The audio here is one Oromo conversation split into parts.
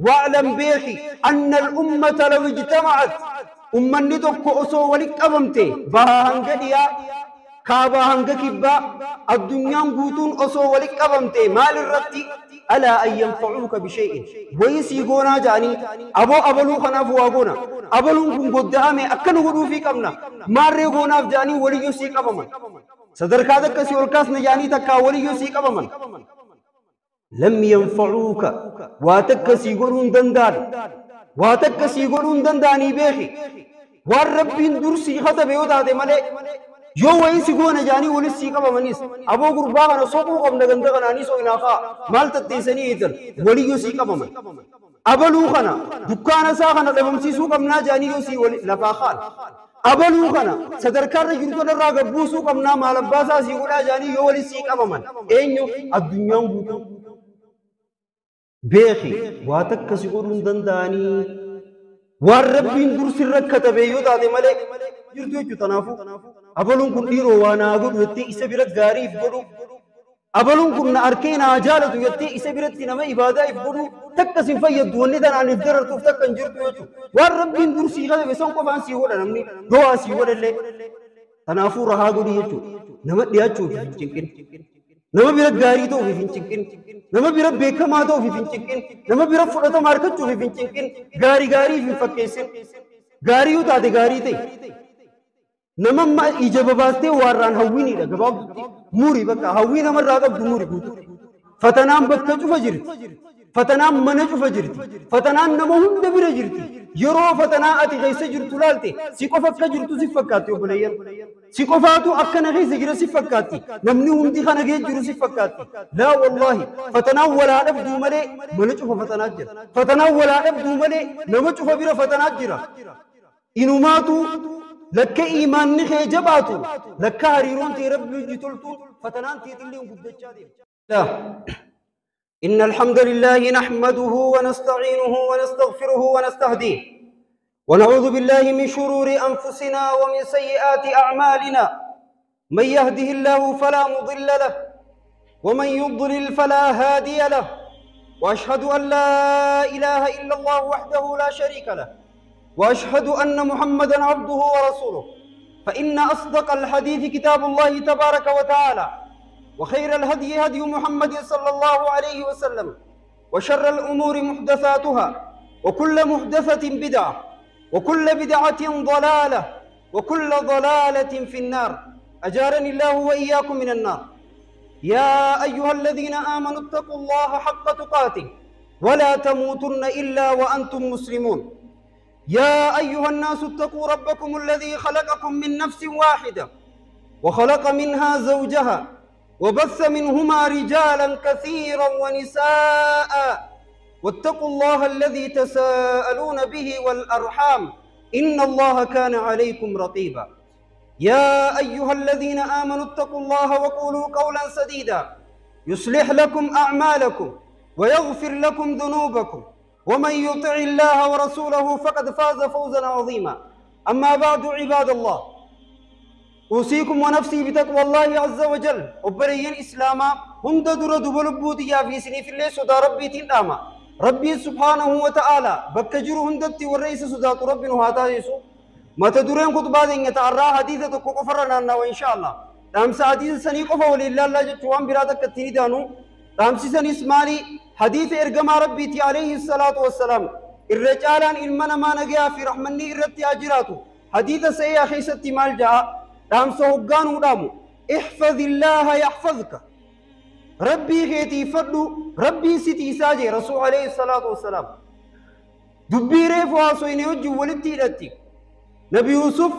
Wa'lam beeki anna al-ummata law ijtama'at ummanni tokko osoo walitti qabamte bahaa hanga dhiyaa kaabaa hanga kibbaa addunyaan guutuun osoo walitti qabamte maal irratti alaa an yanfa'uuka bishay'in wayii sii goonaa ja'anii aboo abaluu kanaaf waa goona abaluun kun godda'ame akkana godhuufii qabna maarree goonaaf ja'anii waliyyuu sii qabaman sadarkaa takka si ol kaasna ja'anii takkaa waliyyuu sii qabaman lam yanfa'uuka waa takka sii godhuu hin danda'an waa takka sii godhuu hin danda'anii beeki waan rabbiin dur sii katabe yoo taate malee yoo wayii si goona jaanii walis sii qabamanis aboo gurbaa kana soquu qabna ganda kanaanii so'inaa kaa maal tatteessanii eegan waliyyuu sii qabaman abaluu kana dukkaana isaa kana dhabamsiisuu qabnaa jaanii yoo sii lafaa kaan abaluu kana sadarkaarra jirtu kanarraa gabbuusuu qabnaa maal abbaa isaa sii godhaa jaanii yoo walis sii qabaman eenyu addunyaan guutuu beeki waa takka si godhuu hin danda'anii waan rabbiin dur sirra katabe yoo taate malee jirtu jechuudha. Kanaafuu abaluun kun dhiiroo waa naa godhu jettee isa bira gaariif godhu abaluun kun na arkee naa jaalatu jettee isa biratti nama ibaadaa if godhu takka sin fayyaddu wanni tanaan if darartuuf takka hin jirtu jechuudha. Waan rabbiin dur sii katabe san qofaan sii godha namni yoo waa sii godhallee. Kanaafuu rahaa godhi jechuudha. Nama dhiyaachuuf hin cinqin. Nama bira gaarii ta'uuf hin cinqin. Nama bira beekamaa ta'uuf hin cinqin. Nama bira fudhatama argachuuf hin cinqin. Gaarii gaariif hin fakkeessin. Gaarii yoo taate gaarii ta'e. Nama amma ija babaastee waarraan hawwiniidha gabaabdutti muri bakka hawwii namarraa qabdu muri guututti. Fatanaan bakka cufa jirti. Fatanaan mana cufa jirti. Fatanaan nama hunda bira jirti. Yeroo fatanaa ati keessa jirtu laalte si qofa akka jirtu si fakkaatti obboleeyyan. Si qofaatu akkana keessa jira si fakkaatti. Namni hundi kana keessa jiru si fakkaatti. Laa wallaahi fatanaan walaa dhabduu malee mana cufa fatanaa jira. Fatanaan walaa dhabduu malee nama cufa bira fatanaa jira. Inumaatu lakka iimaanni kee jabaatu lakka hariiroon tee rabbi hojii toltuun fatanaan teetillee guddachaa deema. إن الحمد لله نحمده ونستعينه ونستغفره ونستهديه ونعوذ بالله من شرور أنفسنا ومن سيئات أعمالنا من يهده الله فلا مضل له ومن يضلل فلا هادي له وأشهد أن لا إله إلا الله وحده لا شريك له وأشهد أن محمدا عبده ورسوله فإن أصدق الحديث كتاب الله تبارك وتعالى وخير الهدي هدي محمد صلى الله عليه وسلم وشر الأمور محدثاتها وكل محدثة بدعة وكل بدعة ضلالة وكل ضلالة في النار أجارني الله وإياكم من النار. يا أيها الذين آمنوا اتقوا الله حق تقاته ولا تموتن إلا وأنتم مسلمون. يا أيها الناس اتقوا ربكم الذي خلقكم من نفس واحدة وخلق منها زوجها وبث منهما رجالا كثيرا ونساء واتقوا الله الذي تساءلون به والأرحام إن الله كان عليكم رقيبا. يا أيها الذين آمنوا اتقوا الله وقولوا قولا سديدا يصلح لكم أعمالكم ويغفر لكم ذنوبكم ومن يطع الله ورسوله فقد فاز فوزا عظيما. أما بعد عباد الله أوصيكم ونفسي بتقوى الله عز وجل. وبريين إسلاما هند در دبلبوتيا في سني في الله صدا ربي تناما ربي سبحانه وتعالى بكجر هندتي والرئيس صدا ربي نهاتا يسو ما تدورين خطبة إن تعرى حديثة كفرنا وإن شاء الله تامس حديث سني قفا ولله الله جتوان برادك كتير دانو تامس سني اسمالي حديث إرجما ربي تي عليه الصلاة والسلام الرجالان إلمنا ما نجا في رحمني إرتي أجراته حديث سيا خيستي مال جاء تامس هجان ودامو احفظ الله يحفظك ربي خيتي فدو ربي ستي ساجي رسول عليه الصلاة والسلام دبيري فواسوين يوجو ولتي رتي نبي يوسف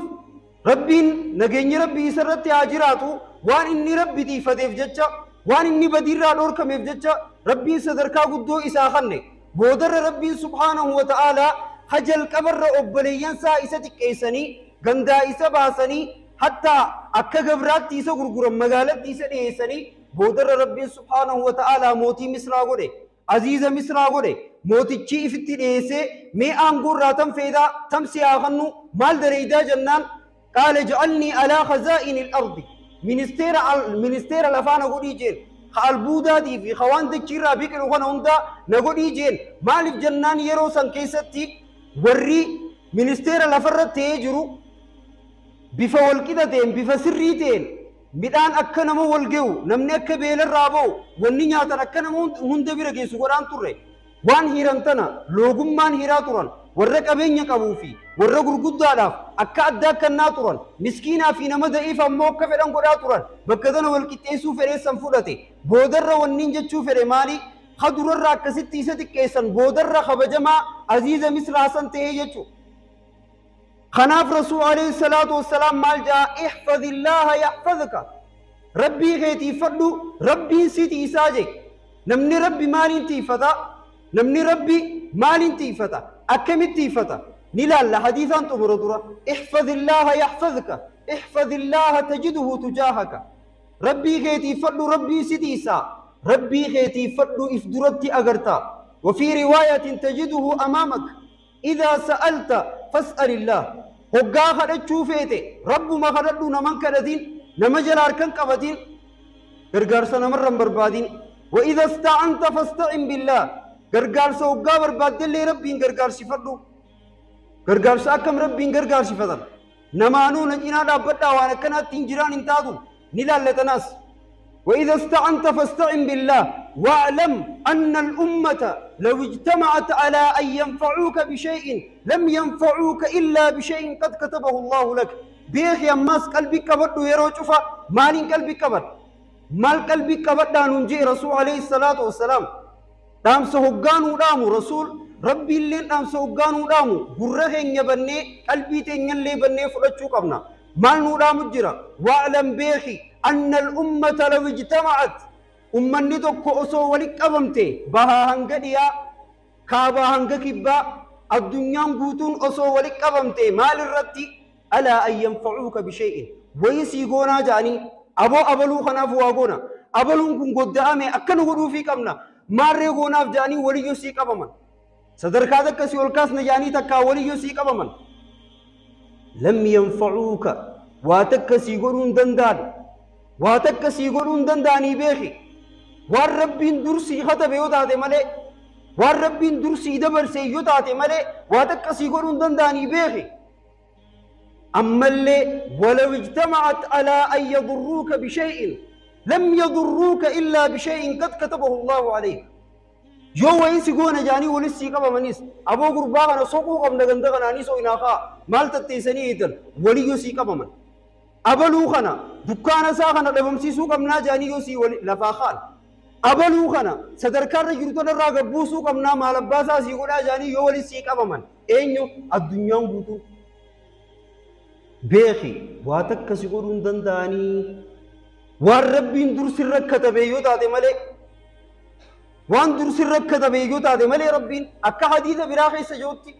ربي نجني ربي سرتي أجراته وان إني ربي تي فديف جتشا وان إني بدير على كم يفجتشا ربي صدركا قدو إساخني بودر ربي سبحانه وتعالى خجل كبر أبليان سا إستك إيساني غندا إسا باسني حتى أكا غبرات تيسا غرغر مغالت تيسا إيساني بودر ربي سبحانه وتعالى موتي مصر غوري عزيز مصر غوري موتي تشي إفتي إيسي مي أنغور راتم فيدا تمسي آخنو مال دريدا جنان قال اجعلني على خزائن الأرض منستير لفانا غوري جيل Ka albuudaatii fi ka waan dachiirraa biqilu kana hundaa na godhii jeen. Maaliif jennaan yeroo san keessatti warri ministeera lafarra ta'ee jiru bifa walqixa ta'een, bifa sirrii ta'een midhaan akka nama wal ge'u, namni akka beelarraa ba'u, wanni nyaatan akka nama hunda bira geessu godhaan turre. Waan hiran tana loogummaan hiraa turan, warra qabeenya qabuu fi warra gurguddaadhaaf akka addaa kennaa turan, miskiinaa fi nama da'iif ammoo akka fedhan godhaa turan. Bakka tana wal qixxeessuu fedheessan fudhate. Boodarra wanniin jechuu fedhe maali? Ka durarra akkasitti isa xiqqeessan boodarra kabajamaa aziiza Misraa san ta'ee jechuudha. Kanaaf Rasuul alayhi salaatu wassalaam maal jedha? Ihfazillaaha yaxfazka. Rabbii kee tiifadhu, Rabbiin si tiisaa jee. Namni Rabbi maaliin tiifata? Namni Rabbi maaliin tiifata? Akkamitti tiifata? Ni laalla hadiisaan xumura dura. Ihfazillaaha yaxfazka. Ihfazillaaha tajiduhu tujaahaka. Rabbii kee tiifadhu, Rabbiin si tiisaa. Rabbii kee tiifadhu if duratti agarta. وفي رواية تجده أمامك. إذا سألت فاسأل الله. هقا خدتشو فيتي رب ما خدتو نمن كدتين نما جلار كان قبتين غرغار سنمرن بربادين. وإذا استعنت فاستعن بالله. غرغار سو هقا برباد اللي ربين غرغار سفدو غرغار ساكم ربين غرغار سفدن نمانو نجينا دابدا وانا كنا تنجران انتادو نلالتناس. وإذا استعنت فاستعن بالله. واعلم أن الأمة لو اجتمعت على أن ينفعوك بشيء لم ينفعوك إلا بشيء قد كتبه الله لك. بيخ يا ماس قلبي كبد يروجفا مالين قلبي كبد مال قلبي كبد دانونجي رسول عليه الصلاة والسلام دام سهقانو دامو رسول ربي اللين دام سهقانو دامو قرهن يبني قلبي تنين لي بني فرجو قبنا مال نو دامو جرا. واعلم بيخي أن الأمة لو اجتمعت ummanni tokko osoo walitti qabamte bahaa hanga dhiyaa, kaabaa hanga kibbaa, addunyaan guutuun osoo walitti qabamte maal irratti? Alaa an yanfacuuka bishay'in. Wayii sii goonaa ja'anii aboo abaluu kanaaf waa goona, abaluun kun godda'ame akkana godhuufii qabna, maarree goonaaf ja'anii waliyyoo sii qabaman. Sadarkaa takka si ol kaasna ja'anii takkaa waliyyoo sii qabaman. Lam yanfacuuka waa takka sii godhuu hin danda'an, waa takka sii godhuu hin danda'anii beeki. Waan Rabbiin dursii katabe yoo taate malee, waan Rabbiin dursii dabarse yoo taate malee waa takka sii godhuu hin danda'anii beeki. Ammallee walaw ijtama'at alaa an yadurruuka bishay'in lam yadurruuka illaa bishay'in qad katabahu Allahu alayk. Yoo wayii si goona jaanii walis sii qabamanis aboo gurbaa kana soquu qabna ganda kanaanii so'inaa kaa maal tatteessanii eegan waliyyoo sii qabaman. Abaluu kana dukkaana isaa kana dhabamsiisuu qabnaa jaanii yoo sii lafaa kaan. Abaluu kana sadarkaarra jiru tanarraa gabbuusuu qabnaa maal abbaa isaa sii godhaa jaanii yoo walis sii qabaman. Eenyu? Addunyaan guutuun. Beeki waa takka si godhuu hin danda'anii waan Rabbiin dur sirra katabe yoo taate malee, waan dur sirra katabe yoo taate malee Rabbiin akka hadiisa biraa keessa jirutti,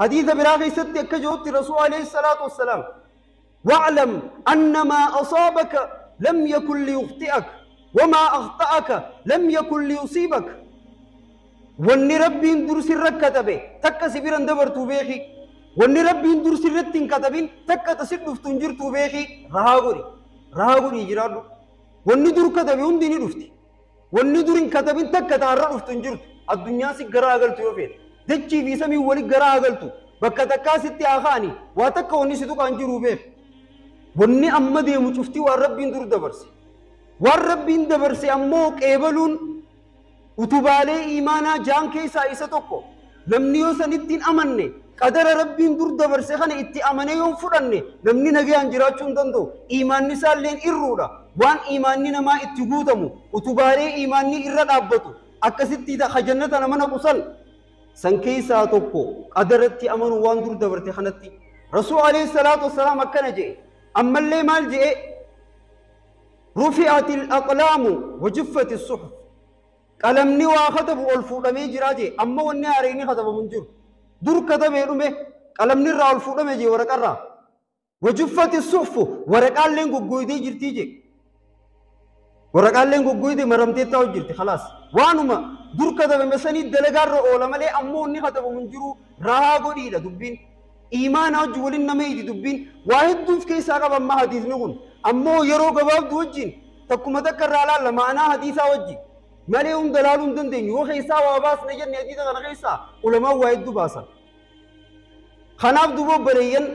hadiisa biraa keessatti akka jirutti Rasuul alayhi salaatu wassalaam واعلم أن ما أصابك لم يكن ليخطئك وما أخطأك لم يكن ليصيبك. واني ربين در سرك كتبه تك سبيرن دبرتو بيخي، واني ربين در سرتين كتبين تك تسد فتنجرتو بيخي. رهاغوري رهاغوري جرادو واني در كتبه هندي ندفتي، واني درين كتبين تك تارا فتنجرتو. الدنيا سي غراغلتو يوفين دچي في سمي ولي غراغلتو بكا تكا ستي آخاني واتكا واني ستو كانجرو بيخ. واني أما ديمو شفتي وان ربين در دبرسي، وان ربين دبرسي أمو قيبلون utubaalee iimaanaa jaan keessaa isa tokko. Namni yoo san ittiin amanne qadara Rabbiin dur dabarse kana itti amanee yoo fudhanne namni nagayaan jiraachuu hin danda'u. Iimaanni isaalleen irruudha. Waan iimaanni namaa itti guutamu utubaalee iimaanni irra dhaabbatu akkasitti jannata nama naqu san keessaa tokko qadaratti amanu waan dur dabarte kanatti. Rasuul alayhi salaatu wassalaam akkana jedhe. Ammallee maal jedhe? Rufi'ati al-aqlaamu wa juffati as-suhuf. Qalamni waa katabu ol fuudhamee jiraa jee. Amma wanni haareenii katabamu hin jiru. Dur katabee dhume qalamni irraa ol fuudhame jee waraqarraa. Wajuffati suhfu waraqaalleen goggoydee jirtii jee. Waraqaalleen goggoydee maramtee taa'u jirti khalaas. Waanuma dur katabame sanii dalagaarra oola malee ammoo wanni katabamu hin jiru. Rahaa godhiidha dubbiin. Iimaana wajji waliin nama hidhi dubbiin. Waa hedduuf keessaa qaba amma hadiisni kun. Ammoo yeroo gabaabduu wajjin Takkuma takka irraa laalla ma'anaa hadiisaa wajji. Malee hunda laaluu hin dandeenyu. Yoo keessaa waa baasne jenne hadiisa kana keessaa ulamaan waa hedduu baasan. Kanaaf duuba obboleeyyan,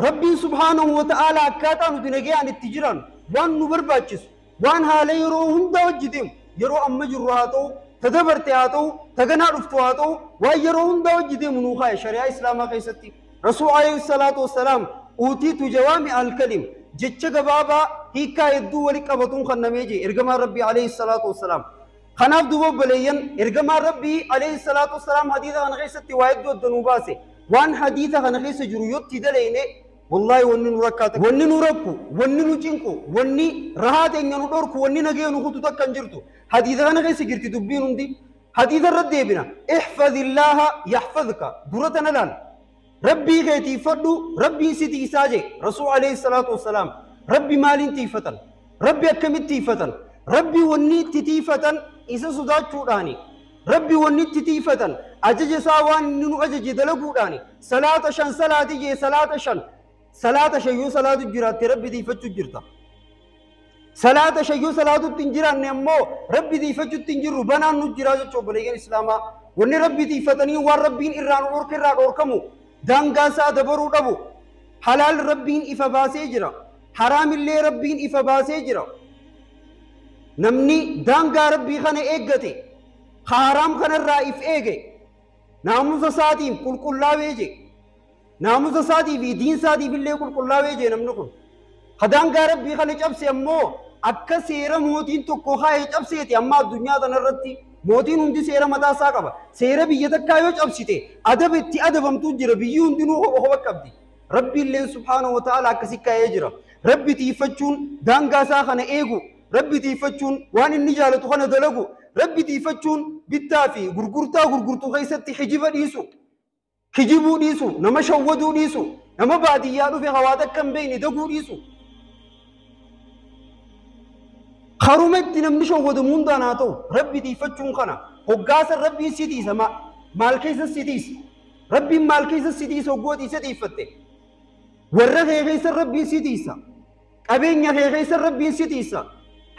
Rabbiin subhaanahu wa ta'aalaa akkaataa nuti nagayaan itti jiran waan nu barbaachisu, waan haala yeroo hundaa wajji deemu, yeroo amma jirru haa ta'u, ta dabarte haa ta'u, ta ganaa dhuftu haa ta'u, waan yeroo hundaa wajji deemu nuu kaa'e shari'aa Islaamaa keessatti. Rasuul alayhi salaatu wassalaam uutiitu jawaami al-kalim, jecha gabaabaa hiikkaa hedduu walitti qabatuun kennamee jee ergamaan Rabbii alayhi salaatu wassalaam. Kanaaf duuba obboleeyyan, ergamaan Rabbii alayhi salaatu wassalaam hadiisa kana keessatti waa hedduu adda nuu baase. Waan hadiisa kana keessa jiru yoo itti dalayne, wallaahi wanni nu rakkaata, wanni nu rakku, wanni nu cinqu, wanni rahaa teenya nu dhorku, wanni nagaya nu kutu takka hin jirtu. Hadiisa kana keessa jirti dubbiin hundi. Hadiisa irra deebina. Ihfazillaaha yaxfazka. Dura tana laal. Rabbii kee tiifadhu, Rabbiin si tiisaa jee Rasuul alayhi salaatu wassalaam. Rabbi maaliin tiifatan? Rabbi akkamitti tiifatan? Rabbi wanni itti tiifatan isa sodaachuudhaani. Rabbi wanni itti tiifatan ajaja isaa waan inni nu ajaje dalaguudhaani. Salaata 5 salaati jee, salaata 5. Salaata 5 yoo salaatu jiraatte Rabbi tiifachuu jirta. Salaata 5 yoo salaatutti hin jiraanne ammoo Rabbi tiifachuutti hin jirru, banaan nu jiraa jechuudha obboleeyyan Islaamaa. Wanni Rabbi tiifatanii waan Rabbiin irraa nu dhorke irraa dhorkamu, daangaa isaa dabaruu dhabu. Halaal Rabbiin ifa baasee jira. Haraamillee Rabbiin ifa baasee jira. Namni daangaa Rabbii kana eeggate, haraam kanarraa if eege, naamusa isaatiin qulqullaawee jee. Naamusa isaatii fi diin isaatiif illee qulqullaawee jee namni kun. Daangaa Rabbii kana cabse ammoo akka seera mootiin tokko kaa'ee cabseeti. Amma addunyaa kanarratti mootiin hundi seera mataa isaa qaba. Seera biyya takkaa yoo cabsite adaba itti adabamtuu jira. Biyyi hundinuu hoba hoba qabdi. Rabbi illeen subhaanahu wa ta'ala akkasi kaa'ee jira. Rabbi tiifachuun daangaa isaa kana eegu. Rabbi tiifachuun waan inni jaalatu kana dalagu. Rabbi tiifachuun bittaa fi gurgurtaa gurgurtuu keessatti hijiba dhiisu. Kijibuu dhiisu, nama shawwaduu dhiisu, nama baadiyyaa dhufe hawaasa akka hin beekne daguu dhiisu. Karuma itti namni shawwadamu hundaan haa ta'u, Rabbi tiifachuun kana. Hoggaasan Rabbiin si tiisa, maal keessa si tiisa? Rabbiin maal keessa si tiisa hoggoo tiisa tiifatte? Warra kee keessa Rabbiin si tiisa. Qabeenya kee keessa Rabbiin si tiisa.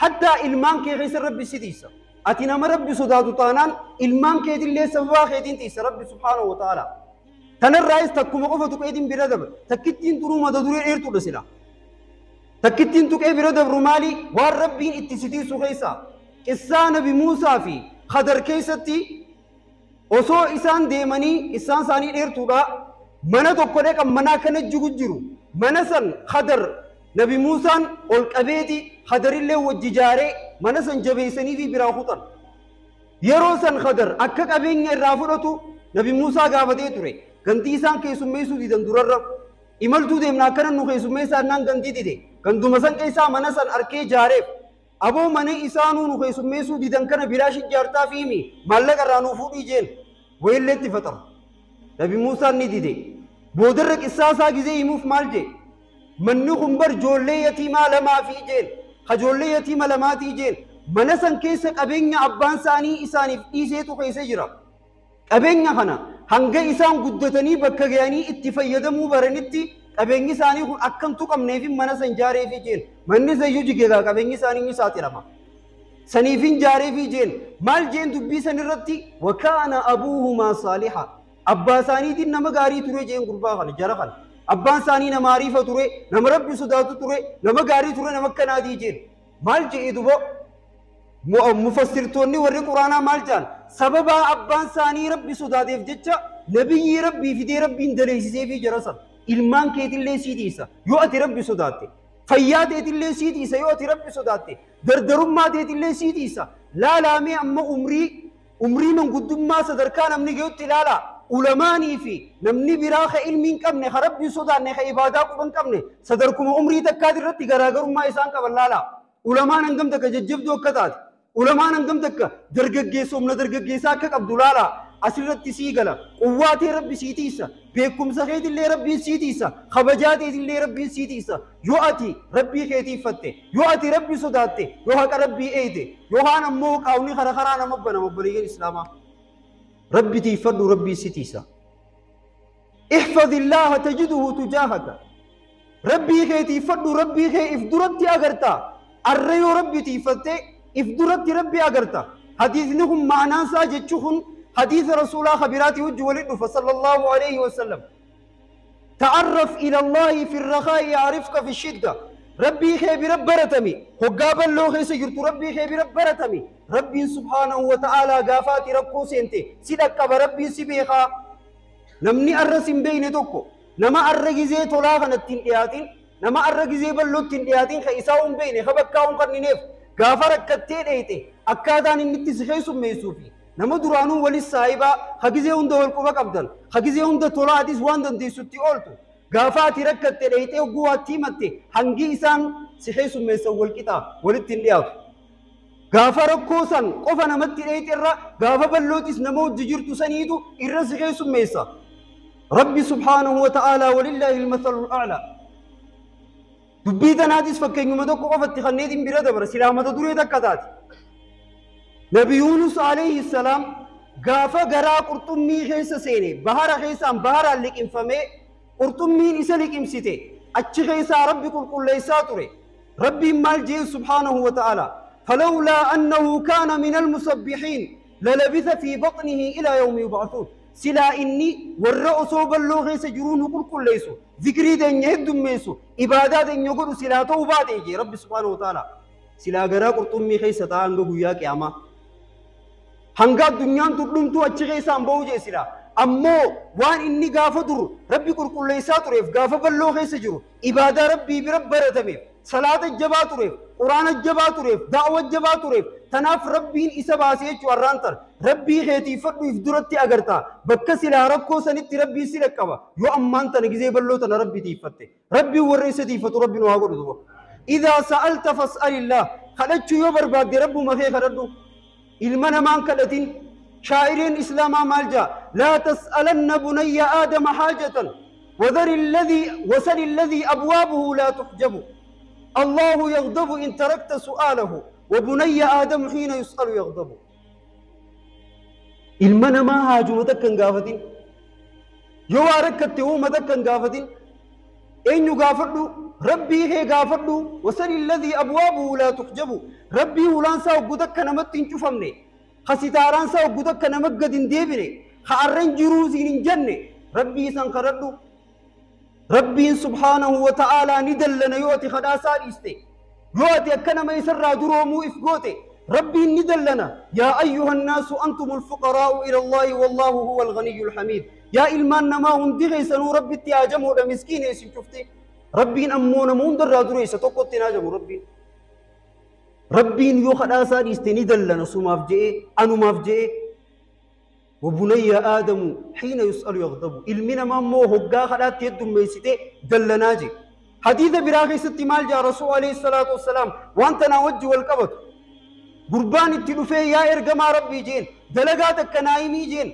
Hattaa ilmaan kee keessa Rabbi si tiisa. Ati nama Rabbi sodaatu taanaan ilmaan keetillee sababaa keetiin tiisa Rabbi subhaanahu wa ta'ala. Tanarraayis takkuma qofa tuqeetiin bira dabra. Takkittiin turuu mata duree dheertuudha sila. Takkittiin tuqee bira dabru maali? Waan Rabbiin itti si tiisu keessaa. Qissaa Nabi Muusaa fi Khadar keessatti osoo isaan deemanii, isaan isaanii dheertuudha. Mana tokko dhaqan, mana akkana jigu jiru. Mana san Khadar Nabi Muusaan ol qabeeti Khadarillee wajji jaaree mana san jabeessanii fi biraa kutan. Yeroo san Khadar akka qabeenya irraa fudhatu Nabi Muusaa gaafatee ture. Gantii isaan keessummeessuu didan durarra. Imaltuu deemna akkana nu keessummeessaa naan gantii dide. Ganduma san keessaa mana san arkee jaareef. Aboo mana isaanuu nu keessummeessuu didan kana bilaashi jaartaa fi himi maallaqa irraa nuu fuudhii jeen. Wayilleetti faxara. Nabi Muusaan ni dide. Boodarra qissaa isaa gizee himuuf maal jee? Manni kun bar ijoollee yatiimaa lamaa fi jeen. Kajoollee yatiima lamaatii jeen. Mana san keessa qabeenya abbaan isaanii isaaniif dhiiseetu keessa jira. Qabeenya kana hanga isaan guddatanii bakka ga'anii itti fayyadamuu baranitti qabeenyi isaanii kun akka hin tuqamneef mana san jaareefi jeen. Manni sayyuu jigeegaa qabeenyi isaanii ni saaxilama. Saniifin jaareefi jeen. Maal jeen dubbii san irratti? Wakaana abuuhumaa saaliha. Abbaa isaaniitiin nama gaarii ture jeen gurbaa kana, jara kana. Abbaan isaanii nama ariifa ture, nama Rabbi sodaatu ture, nama gaarii ture, nama akkanaatii jeen. Maal jedhee duba mufassirtoonni warri Quraanaa maal jedhan? Sababa abbaan isaanii Rabbi sodaateef jecha nabiyyii Rabbii fidee Rabbiin daleessisee fi jara sana. Ilmaan keetillee sii tiisa yoo ati Rabbi sodaatte. Fayyaa teetillee sii tiisa yoo ati Rabbi sodaatte. Dardarummaa teetillee sii tiisa. Laalaamee amma umrii manguddummaa sadarkaa namni ga'utti ilaalaa. Ulamaanii fi namni biraa ka ilmi hin qabne, ka Rabbi hin sodaanne, ka ibaadaa quba hin qabne sadarkuma umrii takkaati irratti garaagarummaa isaan qaban laalaa. Ulamaan hangam takka jajjabduu akka taate, ulamaan hangam takka dargaggeessa humna dargaggeessaa akka qabdu laalaa. Asirratti sii gala. Quwwaa tee Rabbi sii tiisa. Beekumsa keetillee Rabbiin sii tiisa. Kabajaa teetillee Rabbiin sii tiisa. Yoo ati Rabbii keetiiffatte, yoo ati Rabbi sodaatte, yoo haqa Rabbii eeyte, yookaan ammoo qaawni kara karaa nama banama obboleeyyan Islaamaa. Rabbi tiiffadhu, Rabbii si tiisa. Ihfazillaaha tajiduhu tujaahaka. Rabbii kee tiiffadhu, Rabbii kee if duratti agartaa. Arra yoo Rabbi tiifattee if duratti Rabbi agarta. Hadiisni kun ma'anaan isaa jechuun kun hadiisa Rasuulaa kabiraatii wajji walitti dhufa sallallahu alayhi wasallam. تعرف إلى الله في الرخاء يعرفك في الشدة. ربي خير برتمي هقاب الله خير سجرت ربي خير برتمي ربي سبحانه وتعالى قافات ربكو سنتي سيدك ربي سبيخا. نمني الرسم بين دوكو نما الرجزي طلاقنا التنقياتين نما الرجزي بلو التنقياتين خيساهم بيني خبكاهم قرنينيف غافرك كتير ايتي أكادان النتي سخيسو ميسوفي نما درانو ولي الصاحبة خجزي هند والقوة قبضن خجزي هند طلاقتي سواندن دي ستي أولتو غافاتي ركتي ايتي وقوة تيمتي هنجي إسان سخيسو ميسو والكتا وللتنقيات غافا ركوسن قفا نمتي ايتي الرا غافا بلوتيس نمو ججرتو سنيدو الرا سخيسو ميسا. ربي سبحانه وتعالى ولله المثل الأعلى. دبيتا ناديس فكين يمدوك قفت تخنيدين برادة برا سلامة دوري دكتات. نبي يونس عليه السلام غافا غرا قرطمي خيسا سيني بهارا خيسان بهارا لك انفمي قرطمين إسا لك امسيتي أتش خيسا ربي قل قل ليسا تري ربي مال جيل سبحانه وتعالى فلولا أنه كان من المسبحين للبث في بطنه إلى يوم يبعثون. سلا إني والرؤس بلوغ سجرون قل كل ليسو ذكري دين يهدم ميسو إبادات دين يقول سلا توبات يجي رب سبحانه وتعالى سلا غرا قرطمي خيسا تانغ غيا قياما هنگا دنيا تدوم تو اچ خيسا امبوجي سلا امو وان إني غافدر ربي قل كل ليسا تريف غاف بلوغ سجرو إبادة ربي برب برتمي صلاة الجبا تريف قرآن الجبا تريف دعوة الجبا تريف تناف ربين إسا باسيچ ورانتر ربي خيتي فدو إفدرتي أغرتا بكسي لا ربكو سنتي ربي سلكوا يو أمان تنجزي بلو تن ربي تيفتي ربي ورئيس تيفتو ربي نواغر دو. إذا سألت فاسأل الله خلتشو يو برباد ربو مخي خردو إلمنا مان كالتين شاعرين إسلاما مالجا لا تسألن بني آدم حاجة وذر الذي وسل الذي أبوابه لا تحجب الله يغضب إن تركت سؤاله وبني آدم حين يسأل يغضب. المنا ما هاجو متكن غافتين يو أركت هو متكن غافتين إن يغافردو ربي هي غافردو وسل الذي أبوابه لا تحجب ربي ولانسا وقدك نمت تشوفمني خسيتارانسا وقدك نمجد ديبني خارن جروزين جنة ربي سنخردو ربي سبحانه وتعالى ندلنا يوتي خداسا إستي يوتي أكنا ما يسرى درومو إفقوتي ربي ندلنا يا أيها الناس أنتم الفقراء إلى الله والله هو الغني الحميد. يا إلمان نما هندي سنو ربي تياجمو مسكين يسين شفتي ربي أمونا موندر رادوري ستوكو تناجمو ربي ربي يو خداسا إستي ندلنا سوما فجئ أنو ما فجئ. وبني آدم حين يسأل يغضب إلمنا ما مو هقا خلات يدم ميسيتي دلناجي. حديث براغي ستي مال جاء رسول عليه الصلاة والسلام وانت نوجه والقبط قربان التلفي يا إرقما ربي جين دلقاتك كنايمي جين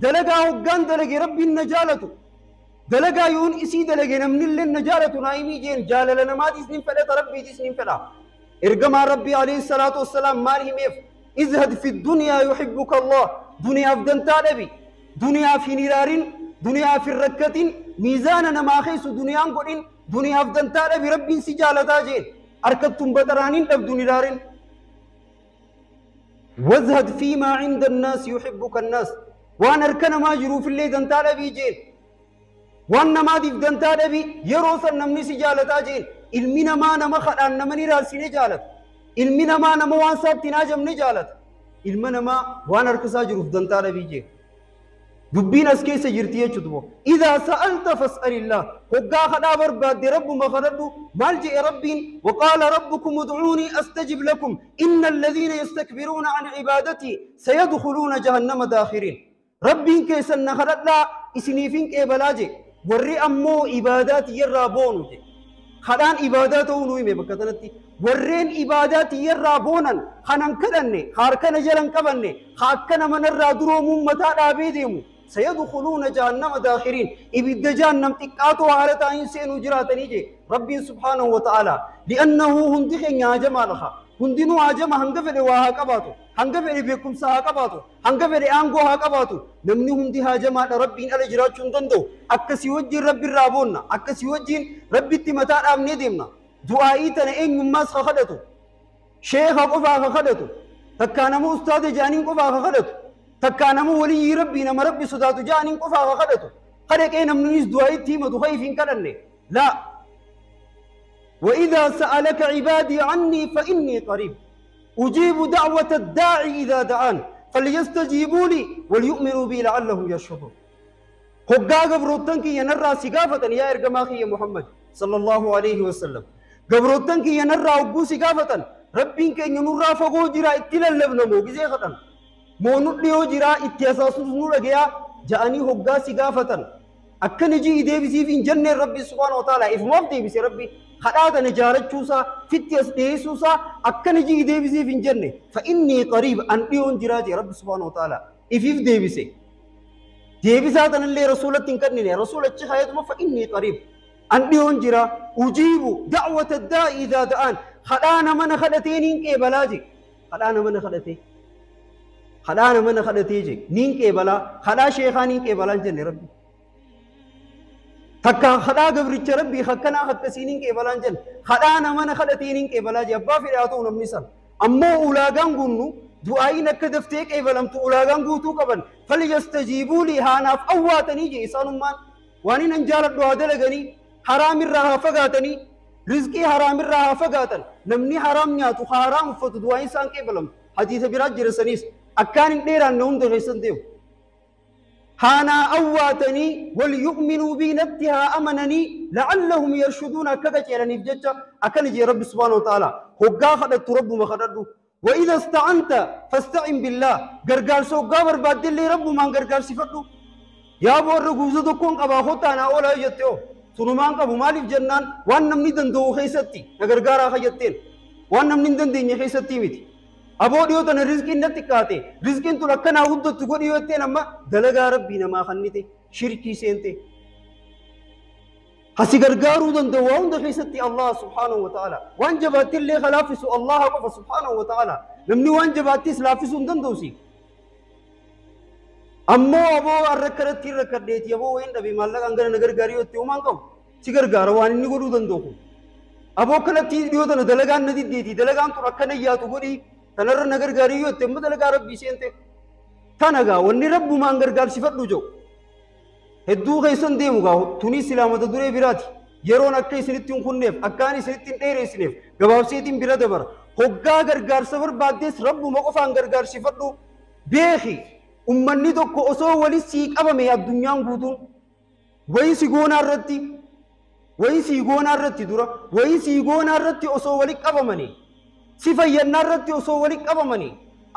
دلقا هقان دلقي ربي النجالة دلقا يون إسي دلقي نمن اللي النجالة نايمي جين جال لنا ما تسنين فلا ربي تسنين فلا إرقما ربي عليه الصلاة والسلام مالهم إف ازهد في الدنيا يحبك الله دنيا في دنتالبي دنيا في نيرارين دنيا في الركتين ميزاننا ما خيس دنيا قولين دنيا في دنتالبي ربي سجالة تاجين أركبتم بدرانين تبدو نيرارين. وازهد فيما عند الناس يحبك الناس وانا اركنا ما جرو في اللي دنتالبي جين وانا ما دي في دنتالبي يروس النمني سجالة تاجين المنا ما نمخل أن نمني راسي نجالت المنا ما نموان سابتي ناجم نجالت المنا ما وانا اركسا جروف دنتالا بيجي دبين اسكي سجرتي چدبو. اذا سالت فاسال الله هقا خدا برباد رب ما خددو مالجئ ربين وقال ربكم ادعوني استجب لكم ان الذين يستكبرون عن عبادتي سيدخلون جهنم داخرين. ربين كيسن خددلا اسنيفين كيبلاجي وري امو عبادات يرابونو خدان عباداته نويمه بكتنتي ورين عبادات يرابونن خنن كدني خاركن جلن قبني خاكن من الرادرو متا دابي ديمو سيدخلون جهنم داخرين. إبد جهنم تقاتو على تاين سينو جراتني جي ربي سبحانه وتعالى لأنه هندخن يا جمالها هندنو عجم هنگفر واها قباتو هنگفر بكم سها قباتو هنگفر انغو ها قباتو نمني هندي هاجما ربي ان اجراچون دندو اكسي وجي ربي رابونا اكسي وجين ربي تي متا دامني ديمنا دعائي تن اينما خدتو Sheekha qofaa ka kadhatu, takkaa nama ustaada ja'aniin qofaa ka kadhatu, takkaa nama waliyyii rabbii nama rabbi sodaatu ja'aniin qofaa ka kadhatu, kadhaqee namnis du'aa itti himatu ka if hin kadhanne. Laa. وإذا سألك عبادي عني فإني قريب أجيب دعوة الداعي إذا دعان فليستجيبوا لي وليؤمنوا بي لعلهم يرشدون. هقا قبروتنك ينرى سقافة يا إرقماخي يا محمد صلى الله عليه وسلم. قبروتنك ينرى وقو سقافة ربك ينرى فقو جرا اتلا اللبن مو بزيخة مو نطليو جرا اتياساس نورا جيا جاءني هقا سقافة أكن جي إيدي بسي في جنة ربي سبحانه وتعالى إف مبدي بسي ربي خلاص نجارة شوسا فتيس ديسوسا أكن جي إيدي بسي في جنة فإني قريب أن يون جراجي ربي سبحانه وتعالى إف إف دي بسي ديبسات أن اللي رسولة تنكرني رسولة شخايتما فإني قريب أن يون جرا أجيب دعوة الداء إذا دعان خلانا من خلتين كي بلاجي خلانا من خلتين خلانا من خلتيجي نين كي بلا خلا شيخانين كي بلا جنة ربي تكا خلا قبرتش ربي خكنا خكسينين كي بلا جن خلانا من خلتين كي بلاجي أبا في رأتون منسان أمو أولاغان قلنو دعائنا كدفتيك أي بلمت أولاغان قوتو قبل فليستجيبوا لي هانا فأواتني جي إسان مان وانين انجالت دعا دلغني حرام الرها فقاتني رزقي حرام الرها فقاتن نمني حرام نياتو حرام فتو دعا إنسان كي بلمت حديث براج جرسانيس أكان ديران نوم دغيسان ديو هانا أواتني وليؤمنوا بي نبتها أمنني لعلهم يرشدون كذا نفجتش أكن جي رب سبحانه وتعالى هقا خدت رب ما خدته وإذا استعنت فاستعن بالله غرغار سو غبر بدل لي رب ما غرغار صفته يا بور غوزو دكون قبا خوتانا اولا يتيو سنومان قبو مالف جنان وان نمني دندو خيستي غرغارا خيتين وان نمني دندي خيستي ميتي أبو ديو تن رزقين نتكاتي رزقين تلكنا ود تقول يوتين أما دلقا ربي نما خنيتي شركي سينتي حسي غرغارو دندو وان دخيستي الله سبحانه وتعالى وان جباتي اللي خلافسو الله قف سبحانه وتعالى نمني وان جباتي سلافسو دندوسي أمو أبو الركرتي ركرديتي أبو وين دبي مالك أنغر نغر غاريو تيومان كو سيغرغار وان ني غدو دندوكو أبو كلتي ديو تن دلغان ندي ديتي دلغان تركنا ياتو غدي تنر نغر غاريو تيم دلغا ربي سينتي تنغا وني رب ما غرغار صفدو جو hedduu keessan deemu gaa tuni silaamata duree biraati yeroon akka isinitti hin kunneef akkaan isinitti hin dheereessineef gabaabseetiin bira dabara hoggaa gargaarsa barbaaddees rabbuma qofaan gargaarsifadhu beeki ummanni tokko osoo wali sii qabame addunyaan guutuun wayii si goonaa irratti wayii sii goonaa irratti dura wayii sii goonaa irratti osoo wali qabamanii si fayyannaa irratti osoo wali qabamanii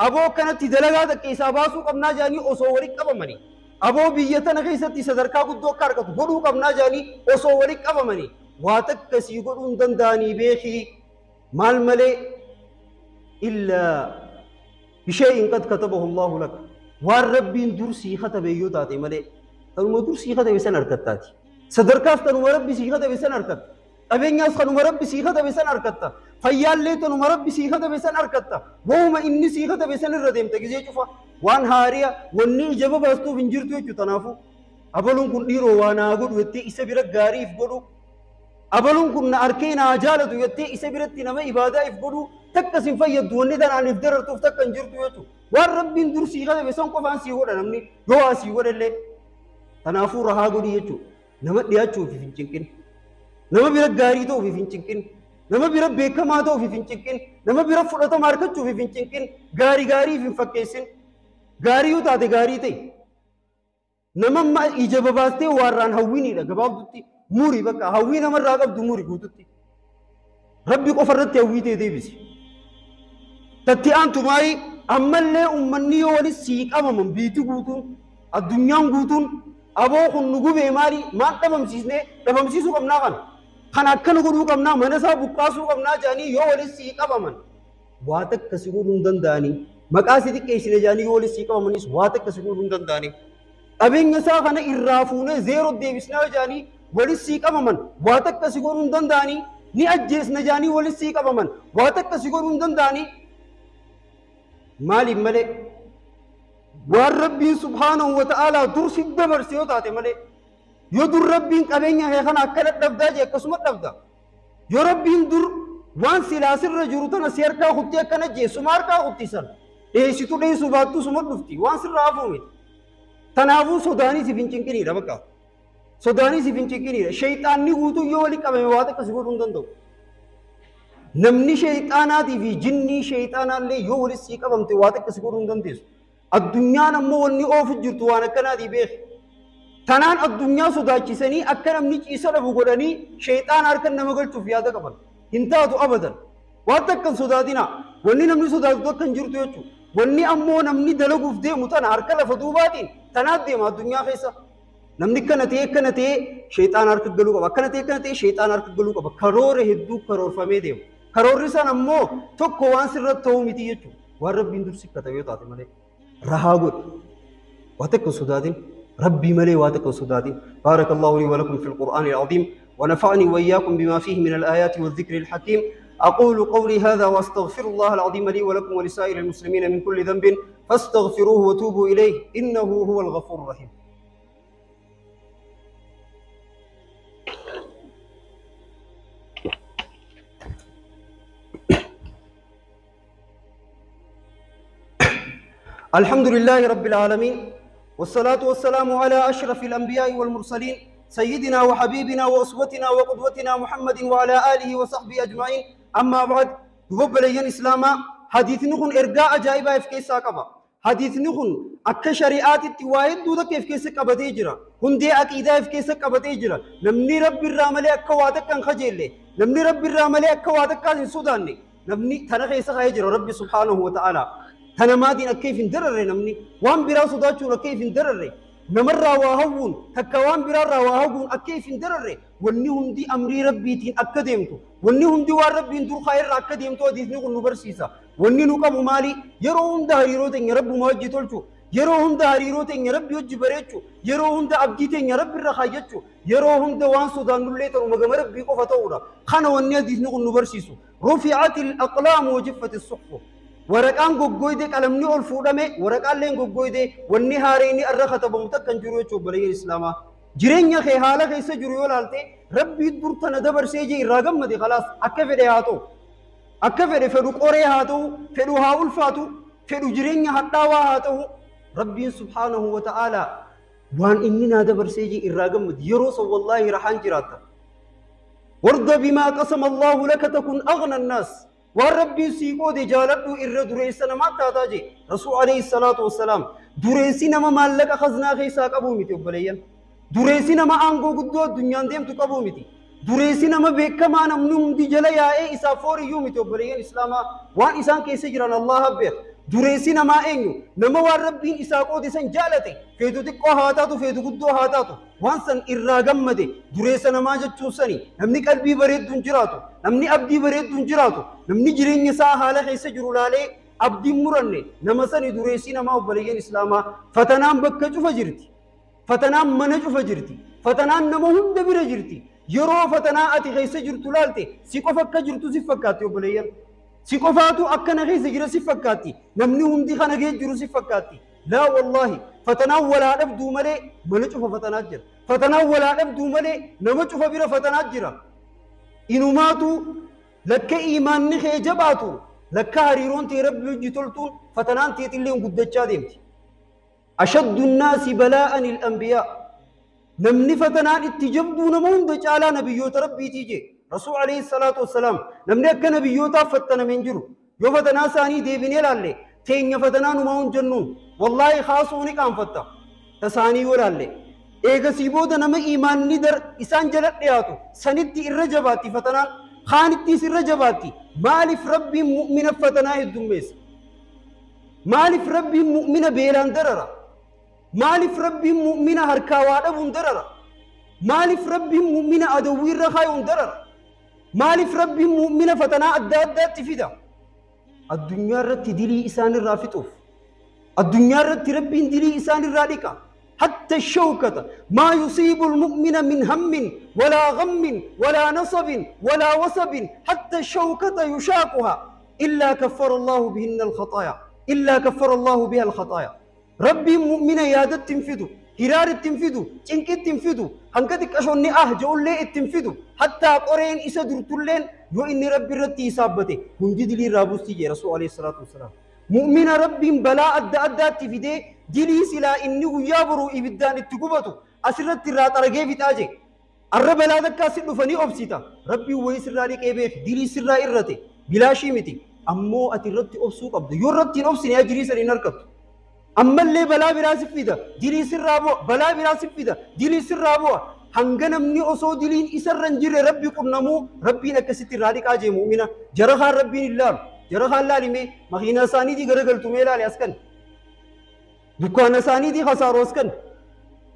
aboo kanatti dalagaa takka isaa baasuu qabnaa jedhanii osoo wali qabamanii أبو بيتنا خيستي صدركا قدو كاركتو قدو قبنا جاني أصو ولي قبمني واتكسي قدون دنداني بيخي مال ملي إلا بشيء قد كتبه الله لك والرب درسي ختبه يوتاتي ملي تنو درسي ختبه سن أركتاتي صدركاس تنو ربي سي ختبه سن أركت أبين خنو ربي سي ختبه سن أركتا فيال لي تنو ربي سي ختبه سن أركتا وما إني سي ختبه سن الرديم تجزي شوفا وان هاريا وني جبا باستو بنجرتو يجو تنافو أبلون كن ديرو وانا أقول يتي إسبيرك غاري إفقدو أبلون كن أركينا أجالتو يتي إسبيرتي نما إبادة إفقدو تكسين فيد وني دان عن إفدرر تفتك انجرتو يجو وان ربي ندر سيغة بسان قفان سيغة نمني يوا سيغة اللي تنافو رها قولي يجو نما دياتشو في فنچنكين نما بيرك غاري تو في فنچنكين نما بيرك بيكما تو في فنچنكين نما بيرك فرطة ماركتشو في فنچنكين غاري غاري في فكيسين غاريو تاتي غاري تي نمما إجابة باستي واران هويني لا جواب دوتي موري بقى هوينا مرة راقب دموري قوتي ربي قفرت هويتي دي بس تتي أنتم ماي أما اللي أمني ولي سيك أما من بيتي قوتون الدنيا قوتون أبوه النجوم ماري ما تمام سيسنة تمام سيسو كم ناقن خنا كن قدو كم نا منسا بقاسو كم نا جاني يو ولي سيك أما من واتك كسيكون دنداني مقاصد كيشنه جاني ولي سيك أما منيس واتك كسيكون دنداني أبين يسا خنا إرافونه زيرو ديفيسنا جاني ولي سيك أما من واتك كسيكون دنداني ني أجلس نجاني ولي سيك أما من واتك كسيكون دنداني مالي ملي والربي سبحانه وتعالى درس الدبر سيوتاتي ملي يدر ربي قبينيا هي خنا أكلت دبدا جي كسمت دبدا يا ربي در Waan silaa sirra jiru tana si harkaa kuttee akkana jee suma harkaa kuttisan. Dheessitu dheessuu baattu suma dhufti. Waan sirraa hafuu miti. Tanaafuu sodaanii siif hin cinqiniidha bakka. Sodaanii siif hin cinqiniidha. Shayxaanni guutuu yoo walitti qabame waa takka si godhuu hin danda'u. Namni shayxaanaatii fi jinnii shayxaanaallee yoo walitti sii qabamte waa takka si godhuu hin dandeessu. Addunyaan ammoo wanni oofu jirtu waan akkanaatii beeki. Tanaan addunyaa sodaachisanii akka namni ciisa dhabu godhanii shayxaana harka nama galchuuf yaada qaban. Hin taatu abadan. Waan takka hin sodaatinaa. Wanni namni sodaatu takka hin jirtu jechuudha. Wanni ammoo namni dalaguuf deemu tana harka lafa duubaatiin tanaat deema addunyaa keessa. Namni akkana ta'ee akkana ta'ee shayxaana harka galuu qaba. Akkana ta'ee akkana ta'ee shayxaana harka galuu qaba. Karoora hedduu karoorfamee deema. Karoorri san ammoo tokko waan sirratti ta'uu miti jechuudha. Waan Rabbiin dursi katabe yoo taate malee. Rahaa godhi. Waa takka hin sodaatin. ربي ملي واتك وسداتي. بارك الله لي ولكم في القرآن العظيم ونفعني وإياكم بما فيه من الآيات والذكر الحكيم. أقول قولي هذا وأستغفر الله العظيم لي ولكم ولسائر المسلمين من كل ذنب فاستغفروه وتوبوا إليه إنه هو الغفور الرحيم. الحمد لله رب العالمين والصلاة والسلام على أشرف الأنبياء والمرسلين سيدنا وحبيبنا وأسوتنا وقدوتنا محمد وعلى آله وصحبه أجمعين. أما بعد، دوبلين إسلاما حديث نخن إرجاء أجائب في كيسا قبا. حديث نخن أك شريعات التوايد دودا كيف كيسا قبا تيجرا هندي أكيدا في كيسا قبا تيجرا. نمني رب الراملي أكواتك كان خجيلي، نمني رب الراملي أكواتك كان سوداني، نمني تنخي سخا ربي سبحانه وتعالى. تنمادين كيف ندرر نمني وان برا صداتشون كيف ندرر نمر واهون تكوان برا واهون كيف ندرر. وني هندي أمري ربي تين أكدمتو، وني هندي وربي ندور خير أكدمتو. حديث نقول نبرسيسا وني نقام مالي يرون دهريرو تين رب موجي تلچو، يرون دهريرو تين رب يوجي بريچو، يرون ده أبدي تين رب الرخايچو، يرون ده وان سودان نولي ترو مغم ربي قفتورا خنا. وني حديث نقول نبرسيسو رفعت الأقلام وجفت الصحف. ورقان غوغويدي قلمني اول فودمه ورقان لين غوغويدي وني هاريني الرخته بمتكن جرو چوبلي الاسلام جيرنيا خي حاله كيسه جرو يولالتي ربي درتنا دبر سيجي راغمدي خلاص اكفدي هاتو اكفدي فدو قوري هاتو فدو هاول فاتو فدو جيرنيا حداوا هاتو. ربي سبحانه وتعالى وان اننا دبر سيجي راغمدي يروس والله رحان جراتا. ورد بما قسم الله لك تكن اغنى الناس. والربي سيقو دي جالتو إر دريسنا ما تاتاجي رسول عليه الصلاة والسلام دريسنا ما مالك خزنا خيسا قبو متي وبليا دريسنا ما أنغو قدو الدنيا ديم تقبو متي دريسنا ما بيكا ما نمنم دي جليا إيه إسافوري يومتي وبليا إسلاما وان إسان كيسي جران الله بيخ دريسنا ما إنيو نما والربي إساقو دي سن جالتي فيدو تقو هاتاتو فيدو قدو هاتاتو وان سن إرا قمدي دريسنا ما جتشو سني نمني قلبي بريد دنجراتو نمني أبدي بريد دنجراتو نمني جرين يسا حالة خيسة جرولالي أبدي مرني نمسني دريسنا ما وبليين إسلاما فتنام بكجو فجرتي فتنام منجو فجرتي فتنام نمهم دبر جرتي يرو فتنا أتي خيسة جرتولالتي سيكو فكا جرتو سيفكاتي وبليين سيكوفاتو أكنا غيث جرو سيفكاتي نمني هم دي خنا غيث جرو سيفكاتي. لا والله فتنا ولا نبدو ملي منجو فتنا جر فتنا ولا نبدو ملي نمجو فبير فتنا جر. إنو ماتو لك إيمان نخي جباتو لك هريرون تي رب يجي تلتون فتنان تي تلين قد ديمتي. أشد الناس بلاء الأنبياء نمني فتنان اتجبدو نمون دجالا نبيوت ربي تيجي رسول عليه الصلاة والسلام نمني أكا نبيوتا فتنا من جرو يو فتنا ساني ديبيني لالي تين فتنا نمون جنون والله خاصوني كان فتا تساني ولالي إيغا سيبودا نما إيمان ندر إسان جلت لياتو سنتي الرجباتي فتنا خانتي سرجباتي مالف ربي مؤمن فتنا الدميس مالف ربي مؤمن بيلان دررا مالف ربي مؤمن هركاوات أبون دررا مالف ربي مؤمن أدوي الرخايون دررا مالف ربي مؤمن فتنا أدى تفيدا. الدنيا رت دلي إسان الرافتوف الدنيا رت ربي دلي إسان الراديكا حتى الشوكة ما يصيب المؤمن من هم ولا غم ولا نصب ولا وصب حتى الشوكة يشاكها إلا كفر الله بهن الخطايا إلا كفر الله بها الخطايا. ربي مؤمن يادت تنفدو هرار تنفدو چنك تنفدو Hanga xiqqashoonni ah je'ullee ittiin fidu. Hattaa qoreen isa durtulleen yoo inni rabbi irratti hisaabbate hundi dilii irraa buustii jee Rasuul alayhi salaatu wassalaam. Mu'mina rabbiin balaa adda addaatti fidee dilii silaa inni guyyaa boruu ibiddaan itti gubatu asirratti irraa xaragee fixaa jee. Arra balaa takkaa si dhufanii obsita. Rabbiin wayii sirraa dhiqee beek dilii sirraa irrate bilaashii miti. Ammoo ati irratti obsuu qabda. Yoo irratti hin obsine ajirii san hin argattu. Ammallee balaa biraa si fida. Dilii sirraa bu'a. Balaa biraa si fida. Dilii sirraa bu'a. Hanga namni osoo diliin isarra hin jirre rabbi qunnamuu rabbiin akkasitti irraa dhiqaa jee mu'mina. Jara kaan rabbiin hin laalu. Jara kaan laalimee makiinaa isaaniitii garagaltu mee laali as kan. Dukkaana isaaniitii kasaaroo as kan.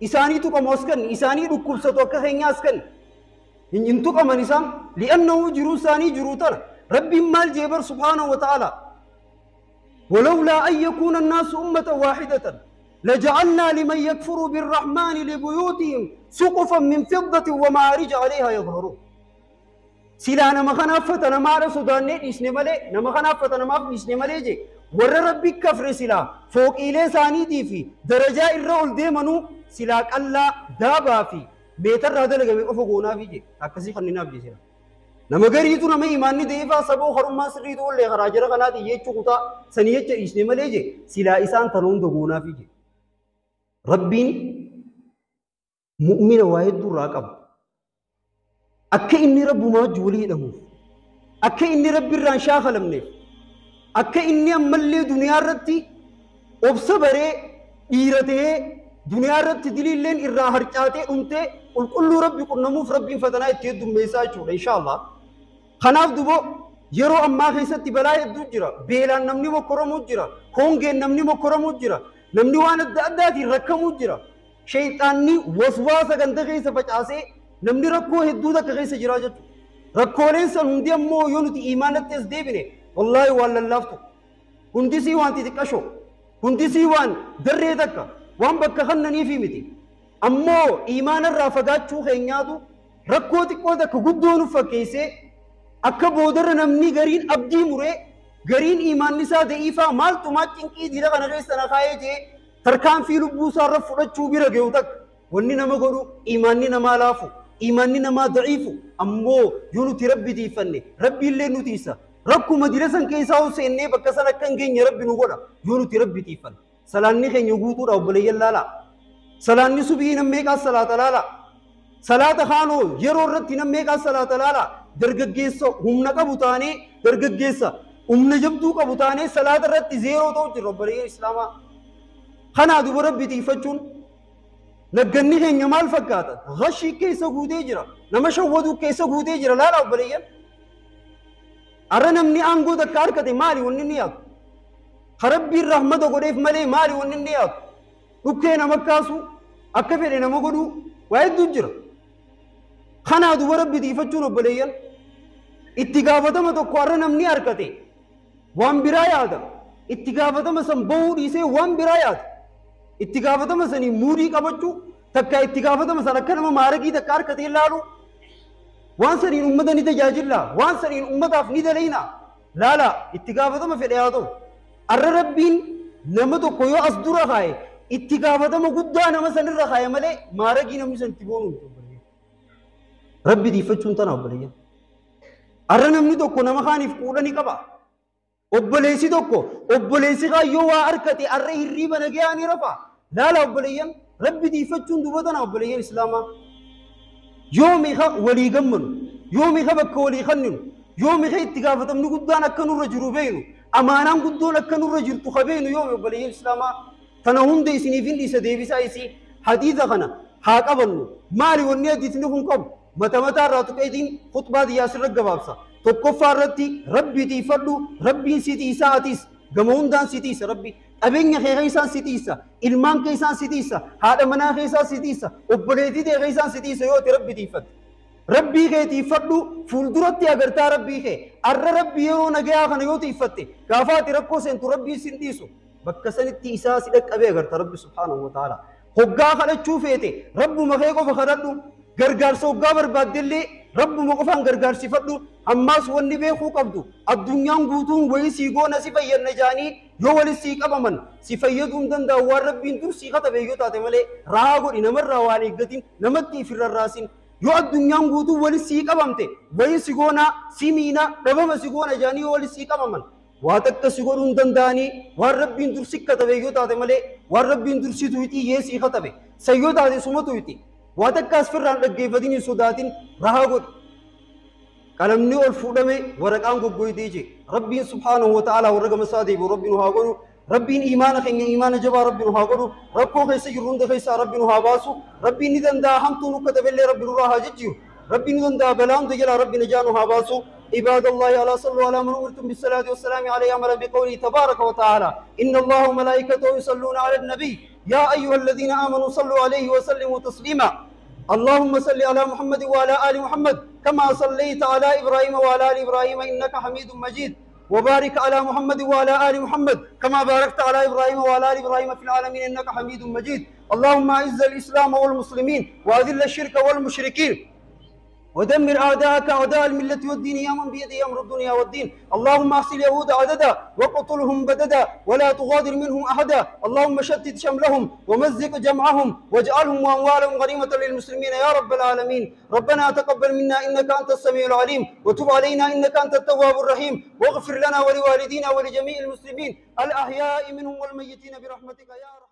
Isaanii tuqamu as kan. Isaanii dhukkubsatu akka keenyaa as kan. Hin tuqaman isaan. Li'annahu jiruu isaanii jiruu tana. Rabbiin maal jee bar subhaanahu wa ta'ala. ولولا أن يكون الناس أمة واحدة لجعلنا لمن يكفر بالرحمن لبيوتهم سقفا من فضة ومعارج عليها يظهرون. سلا نما خنافة نما على سودان نيس نملي نما خنافة نما نيس نملي جي ور ربي كفر سلا فوق إلى ثاني دي في درجة الرول ديمنو سلا كلا دابا في بيتر هذا لقى أفقونا في جي أكسي خلينا في سلا nama gariitu nama imaanni deefaa saboo harummaa sirriitu ollee karaa jara kanaati jechuu kutaa sanii jecha dhiisne malee je silaa isaan tana hunda goonaafi je. Rabbiin mu'mina waa hedduu irraa qaba. Akka inni rabbumaa wajji walii hidhamuuf, akka inni rabbi irraa hin shaakalamneef, akka inni ammallee duniyaa irratti obsa baree dhiira ta'ee duniyaa irratti diliilleen irraa harcaatee dhumtee qulqulluu rabbi qunnamuuf rabbiin fatanaa itti heddummeessaa jechuudha inshaallah. Kanaaf dubo yeroo ammaa keessatti balaa hedduu jira. Beelaan namni mokkoramuu jira. Hongeen namni mokkoramuu jira. Namni waan adda addaatiin rakkamuu jira. Shayxaanni waswaasa ganda keessa facaasee namni rakkoo hedduu takka keessa jira jechuudha. Rakkooleen san hundi ammoo yoo nuti imaanatti as deebine wallaahi waan lallaaftu. Hundisii waan xixiqqashoo. Hundisii waan darree takka waan bakka kannaniifi miti. Ammoo imaanarraa fagaachuu keenyaatu rakkoo xiqqoo takka guddoo nuuf fakkeessee akka boodarra namni gariin abdii muree gariin imaanni isaa da'iifaa maaltumaa cinqii dila kana keessa na kaayee jee tarkaanfii lubbuu isaarra fudhachuu bira ge'u takka wanni nama godhu imaanni namaa laafu imaanni namaa da'iifu ammoo yoo nuti rabbi tiifanne rabbi illee nu tiisa rakkuma dila san keessaa ol seennee bakka san akka hin geenye rabbi nu godha yoo nuti rabbi tiifanne salaanni keenya guutuudha obboleeyyan laalaa salaanni subii nam meeqaa salaata laalaa salaata kaanoo yeroo irratti nam meeqaa salaata laalaa dargaggeessa humna qabu taanee dargaggeessa humna jabduu qabu taanee salaata irratti zeeroo ta'u jirra obboleeyyan islaamaa. Kanaa duba rabbi tiifachuun nagganni keenya maal fakkaata? Gashii keessa guutee jira. Nama shawwaduu keessa guutee jira laala obboleeyyan. Arra namni aangoo takka harkate maali wanni inni yaadu? Rabbiin rahmata godheef malee maali wanni inni yaadu? Dhukkee nama kaasu akka fedhe nama godhuu waa hedduu jira. Kanaa duba rabbi tiifachuun obboleeyyan itti gaafatama tokko har'a namni harkate waan biraa yaada. Itti gaafatama san bahuu dhiisee waan biraa yaada. Itti gaafatama sanii muudii qabachuu takka itti gaafatama san akka nama maaragii takka harkatee ilaalu waan saniin uummata ni tajaajilla waan saniin uummataaf ni dalaynaa laala itti gaafatama fedhe haa ta'u. Arra rabbiin nama tokko yoo as dura kaaye itti gaafatama guddaa nama sanirra kaaye malee maaragii namni san itti boonu miti obboleeyyan. Rabbi tiifachuun tana obboleeyyan. Arra namni tokko nama kaaniif quudha ni qaba. Obboleessi tokko obboleessi kaayyoo waa harkate arra hirriiba nagayaa ni rafa. Laala obboleeyyan rabbi tiifachuun duba tana obboleeyyan islaamaa. Yoo meeqa walii gammanu yoo meeqa bakka walii kenninu yoo meeqa itti gaafatamni guddaan akka nurra jiru beeknu amaanaan guddoon akka nurra jirtu ka beeknu yoo obboleeyyan islaamaa tana hunda isiniif hin dhiisa deebisaa isii hadiisa kana haa qabannu maali wanni hadiisni kun qabu mata mataa irraa tuqeetiin khutbaa xiyyaa sirra gabaabsa. Tokkoffaa irratti rabbi tiifadhu rabbiin si tiisaa atis gama hundaan si tiisa rabbi qabeenya kee keessaan si tiisa ilmaan keessaan si tiisa haadha manaa keessaan si tiisa obboleettii tee keessaan si tiisa yoo ati rabbi tiifatte. Rabbii kee tiifadhu fuulduratti agartaa rabbii kee arra rabbi yeroo nagayaa kana yoo tiifatte gaafa ati rakkoo seentu rabbii sin dhiisu bakka sanitti isaa si dhaqqabee agarta rabbi subhaanahu wa ta'ala. Hoggaa kadhachuu feete rabbuma kee qofa kadhadhu gargaarsa hoggaa barbaaddellee Rabbuma qofaan gargaarsifadhu. Ammaas wanni beekuu qabdu addunyaan guutuun wayii sii goona si fayyadna jaanii yoo wali sii qabaman si fayyaduu hin danda'u. Waan Rabbiin dur sii katabe yoo taate malee rahaa godhi, namarraa waan eeggatin, namatti if rarraasin. Yoo addunyaan guutuun wali sii qabamte wayii si goonaa si miinaa dhabama si goona jaanii yoo wali sii qabaman waa takka si godhuu hin danda'anii. Waan Rabbiin dur si katabe yoo taate malee, waan Rabbiin dur si tuyxii yee sii katabe san yoo taate suma tuyxi. Waa takka asirraan dhaggeeffatin, hin sodaatin, rahaa godhi. Qalamni ol fuudhame waraqaan goggoytee jee. Rabbiin subhaanahu wa ta'ala warra gama isaa deebi'u Rabbi nu haa godhu. Rabbiin iimaana keenya iimaana jabaa Rabbi nu haa godhu. Rakkoo keessa jirru hunda keessaa Rabbi nu haa baasu. Rabbiin ni danda'a, hamtuu nu katabellee Rabbi nurraa haa jijjiiru. Rabbiin ni danda'a, balaa hunda jalaa Rabbi najaa nu haa baasu. عباد الله، ألا صلوا على من أمرتم بالصلاة والسلام عليه أمرا بقوله تبارك وتعالى: إن الله وملائكته يصلون على النبي يا أيها الذين آمنوا صلوا عليه وسلموا تسليما. اللهم صل على محمد وعلى آل محمد كما صليت على إبراهيم وعلى آل إبراهيم إنك حميد مجيد، وبارك على محمد وعلى آل محمد كما باركت على إبراهيم وعلى آل إبراهيم في العالمين إنك حميد مجيد. اللهم أعز الإسلام والمسلمين وأذل الشرك والمشركين ودمر أعداءك أعداء الملة والدين يا من بيده أمر الدنيا والدين. اللهم أحصي اليهود عددا وقتلهم بددا ولا تغادر منهم أحدا. اللهم شتت شملهم ومزق جمعهم واجعلهم وأموالهم غنيمة للمسلمين يا رب العالمين. ربنا تقبل منا إنك أنت السميع العليم، وتب علينا إنك أنت التواب الرحيم، واغفر لنا ولوالدينا ولجميع المسلمين الأحياء منهم والميتين برحمتك يا رب.